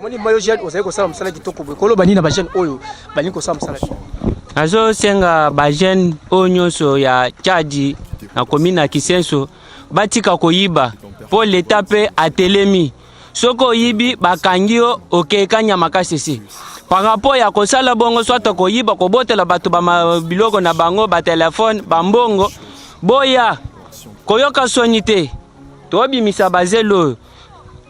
Tomoni mayo jeune ozali kosala mosala kitoko boye. Koloba nini na ba jeune oyo balingi kosala mosala te? Nazosenga ba jeune oyo nyonso ya Tchadi na commune ya Kisenso batika koyiba mpo leta mpe atelemi. Soki oyibi bakangi yo okei kanyama kasese. Par rapport ya kosala bongo soit koyiba kobotela bato ba biloko na bango ba telefone ba mbongo boya koyoka soni te tobimisa bazelo oyo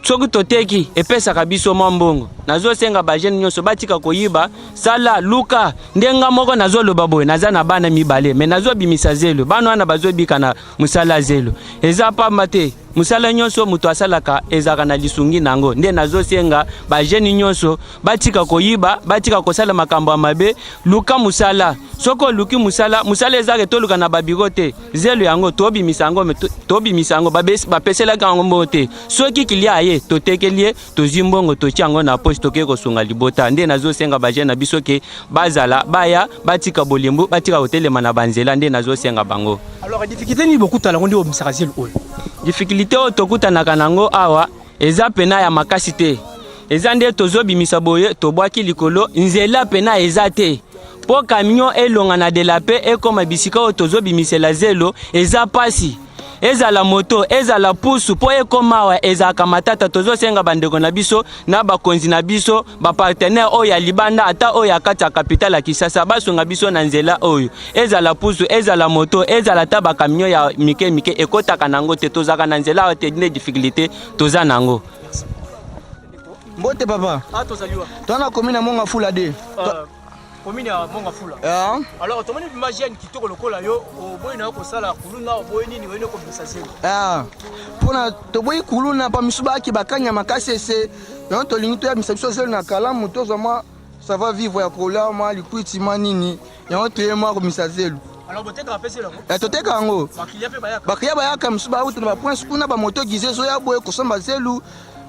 soki toteki epesaka biso mwa mbongo. Nazosenga ba jeune nyonso batika koyiba, sala luka nde nga moko nazoloba boye, naza na bana mibale me nazobimisa zelo, bana wana bazobika na mosala zelo, eza pamba te. Mosala nyonso moto asalaka ezalaka na lisungi na yango. Nde nazosenga ba jeune nyonso batika koyiba, batika kosala makambo ya mabe, luka mosala. Soki oluki mosala, mosala ezaka toluka na babiro te. Zelo yango tobimisa yango, tobimisa yango, bapeselaki yango mbongo te. Soki kilia aye, totekeli ye, tozwi mbongo, totia yango na poche, tokei kosunga libota. Nde nazosenga ba jeune na biso ke bazala baya, batika bolembu, batika kotelema na banzela. Nde nazosenga bango. Alors difficulté nini bokutana yango nde obimisaka zelo oyo? Difficulté oyo tokutanaka nango awa eza pena ya makasi te, eza nde tozobimisa boye tobwaki likolo, nzela pena eza te mpo camion elonga na de la paix ekoma bisika oyo tozobimisela zelo eza pasi. Ezala moto ezala pusu mpo ekoma awa ezalaka matata. Tozosenga bandeko na biso na bakonzi na biso bapartenaire oyo ya libanda ata oyo ya kati ya kapitale ya Kinshasa basunga biso na nzela oyo, ezala pusu ezala moto ezala ata bakamio ya mike mike ekotaka nango te, tozalaka na nzela awa te, nde difficulté toza nango. Mbote papa. Ah, tozali wapi? Toza na commune ya Monga Fula 2. Commune ya Monga Fula. Ah. Alors tomoni bima jeune kitoko lokola yo oboyi na yo kosala kuluna oboyi nini oyi kobimisa zelo. Ah. Pona toboyi kuluna pa misu baki bakanya makasi ese yango tolingi toyabimisa biso zelo na kalamu tozwa mwa savoir vivre ya kolia mwa likwiti mwa nini yango toye mwa komisa zelo. Alors botekaka mpe zelo yango? Eh, toteka yango. Bakiliya mpe bayaka. Bakiliya bayaka misu bauta na ba prince kuna ba moto gize ezoya boye kosomba zelu.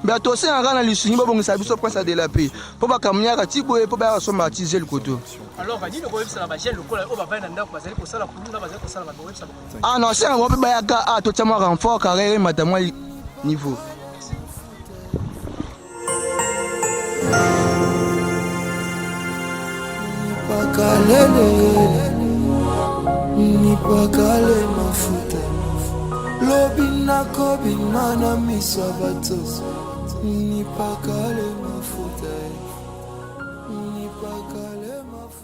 Mbe tosengaka na lisungi babongisa biso prince de la paix mpo bakamunyaka ti boye mpo bayaka kosomba ti zelu koto. Alors nini okoyebisa na bajeune lokola oyo bavandi na ndako bazali kosala kuluna bazali kosala mabe oyebisa bango? Ah non, senga bango mpe bayaka ah totia mwa renfort carrière emata mwa niveau. Nipakale mafuta lobi nakobima na miso ya bato nipakale mafuta nipakale mafuta.